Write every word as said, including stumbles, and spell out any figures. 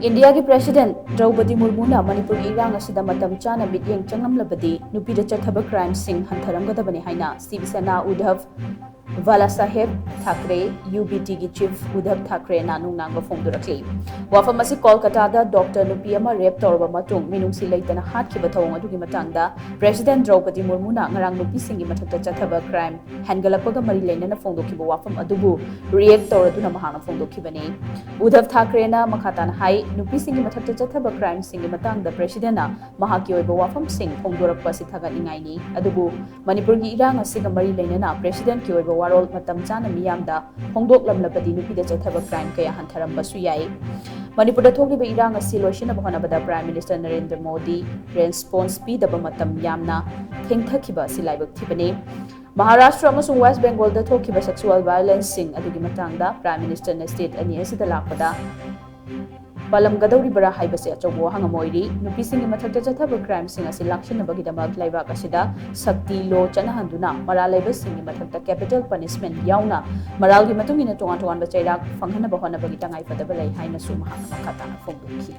ꯏꯟꯗꯤꯌꯥꯒꯤ ꯄ꯭ꯔꯦꯁꯤꯗꯦꯟꯠ ꯗ꯭ꯔꯧꯄꯗꯤ ꯃꯨꯔꯃꯨꯅ ꯃꯅꯤꯄꯨꯔꯒꯤ ꯏꯔꯥꯡ ꯑꯁꯤꯗ ꯃꯇꯝ ꯆꯥꯅ ꯃꯤꯠꯌꯦꯡ ꯆꯪꯂꯝꯂꯕꯗꯤ ꯅꯨꯄꯤꯗ ꯆꯠꯊꯕ ꯀ꯭ꯔꯥꯏꯝꯁꯤꯡ ꯍꯟꯊꯔꯝꯒꯗꯕꯅꯤ ꯍꯥꯏꯅ ꯁꯤꯕ ꯁꯦꯅꯥ ꯎꯗꯙꯕ ꯕꯥꯂꯥꯁꯥꯍꯦꯕ ꯊꯥꯀ꯭ꯔꯦ, ꯌꯨ ꯕꯤ ꯇꯤꯒꯤ ꯆꯤꯐ ꯎꯗꯙꯕ ꯊꯥꯀ꯭ꯔꯦꯅ ꯅꯨꯡꯅꯥꯡꯕ ꯐꯣꯡꯗꯣꯔꯛꯂꯤ꯫ ꯋꯥꯐꯝ ꯑꯁꯤ ꯀꯣꯜꯀꯇꯥꯗ ꯗꯣꯛꯇꯔ ꯅꯨꯄꯤ ꯑꯃ ꯔꯦꯞ ꯇꯧꯔꯕ ꯃꯇꯨꯡ ꯃꯤꯅꯨꯡꯁꯤ ꯂꯩꯇꯅ ꯍꯥꯠꯈꯤꯕ ꯊꯧꯑꯣꯡ ꯑꯗꯨꯒꯤ ꯃꯇꯥꯡꯗ ꯄ꯭ꯔꯦꯁꯤꯗꯦꯟꯠ ꯗ꯭ꯔꯧꯄꯗꯤ ꯃꯨꯔꯃꯨꯅ ꯉꯔꯥꯡ ꯅꯨꯄꯤꯁꯤꯡꯒꯤ ꯃꯊꯛꯇ ꯆꯠꯊꯕ ꯀ꯭ꯔꯥꯏꯝ ꯍꯦꯟꯒꯠꯂꯛꯄꯒ ꯃꯔꯤ ꯂꯩꯅꯅ ꯐꯣꯡꯗꯣꯛꯈꯤꯕ ꯋꯥꯐꯝ ꯑꯗꯨꯕꯨ ꯔꯤꯌꯦꯛ ꯇꯧꯔꯗꯨꯅ ꯃꯍꯥꯛꯅ ꯐꯣꯡꯗꯣꯛꯈꯤꯕꯅꯤ꯫ ꯎꯗꯙꯕ ꯊꯥꯀ꯭ꯔꯦꯅ ꯃꯈꯥ ꯇꯥꯅ ꯍꯥꯏ, ꯅꯨꯄꯤꯁꯤꯡꯒꯤ ꯃꯊꯛꯇ ꯆꯠꯊꯕ ꯀ꯭ꯔꯥꯏꯝꯁꯤꯡꯒꯤ ꯃꯇꯥꯡꯗ ꯄ꯭ꯔꯦꯁꯤꯗꯦꯟꯠꯅ ꯃꯍꯥꯛꯀꯤ ꯑꯣꯏꯕ ꯋꯥꯐꯝꯁꯤꯡ ꯐꯣꯡꯗꯣꯔꯛꯄ ꯑꯁꯤ ꯊꯥꯒꯠꯅꯤꯡꯉꯥꯏꯅꯤ, ꯑꯗꯨꯕꯨ ꯃꯅꯤꯄꯨꯔꯒꯤ ꯏꯔꯥꯡ ꯑꯁꯤꯒ ꯃꯔꯤ ꯂꯩꯅꯅ ꯄ꯭ꯔꯦꯁꯤꯗꯦꯟꯠꯀꯤ ꯑꯣꯏꯕ ꯋꯥꯔꯣꯜ ꯃꯇꯝ ꯆꯥꯅ ꯃꯤꯌꯥꯝꯗ ꯐꯣꯡꯗꯣꯛꯂꯝꯂꯕꯗꯤ ꯅꯨꯄꯤꯗ ꯆꯠꯊꯕ ꯀ꯭ꯔꯥꯏꯝ ꯀꯌꯥ ꯍꯟꯊꯔꯝꯕꯁꯨ ꯌꯥꯏ꯫ ꯃꯅꯤꯄꯨꯔꯗ ꯊꯣꯛꯂꯤꯕ ꯏꯔꯥꯡ ꯑꯁꯤ ꯂꯣꯏꯁꯤꯟꯅꯕ ꯍꯣꯠꯅꯕꯗ prime minister Narendra Modi response ꯄꯤꯗꯕ ꯃꯇꯝ ꯌꯥꯝꯅ ꯊꯦꯡꯊꯈꯤꯕ ꯑꯁꯤ ꯂꯥꯏꯕꯛ ꯊꯤꯕꯅꯤ꯫ ꯃꯍꯥꯔꯥꯁꯇ꯭ꯔ ꯑꯃꯁꯨꯡ ꯋꯦꯁ ꯕꯦꯡꯒꯣꯜꯗ ꯊꯣꯛꯈꯤꯕ ꯁꯦꯛꯁꯨꯑꯦꯜ ꯚꯥꯏꯑꯣꯂꯦꯟꯁꯁꯤꯡ ꯑꯗꯨꯒꯤ ꯃꯇꯥꯡꯗ ꯄ꯭ꯔꯥꯏꯝ ꯃꯤꯅꯤꯁꯇꯔꯅ ꯁ꯭ꯇꯦꯠ ꯑꯅꯤ ꯑꯁꯤꯗ ꯂꯥꯛꯄꯗ ꯄꯥꯜꯂꯝꯒꯗꯧꯔꯤꯕ꯭ꯔꯥ ꯍꯥꯏꯕꯁꯤ ꯑꯆꯧꯕ ꯋꯥꯍꯪ ꯑꯃ ꯑꯣꯏꯔꯤ꯫ ꯅꯨꯄꯤꯁꯤꯡꯒꯤ ꯃꯊꯛꯇ ꯆꯠꯊꯕ ꯀ꯭ꯔꯥꯏꯝꯁꯤꯡ ꯑꯁꯤ ꯂꯥꯛꯁꯤꯟꯅꯕꯒꯤꯗꯃꯛ ꯂꯩꯕꯥꯛ ꯑꯁꯤꯗ ꯁꯛꯇꯤ ꯂꯣ ꯆꯠꯅꯍꯟꯗꯨꯅ ꯃꯔꯥꯜ ꯂꯩꯕꯁꯤꯡꯒꯤ ꯃꯊꯛꯇ ꯀꯦꯄꯤꯇꯦꯜ ꯄꯅꯤꯁꯃꯦꯟꯠ ꯌꯥꯎꯅ ꯃꯔꯥꯜꯒꯤ ꯃꯇꯨꯡ ꯏꯟꯅ ꯇꯣꯉꯥꯟ ꯇꯣꯉꯥꯟꯕ ꯆꯩꯔꯥꯛ ꯐꯪꯍꯟꯅꯕ ꯍꯣꯠꯅꯕꯒꯤ ꯇꯉꯥꯏꯐꯗꯕ ꯂꯩ ꯍꯥꯏꯅꯁꯨ ꯃꯍꯥꯛꯅ ꯃꯈꯥ ꯇꯥꯅ ꯐꯣꯡꯗꯣꯛꯈꯤ꯫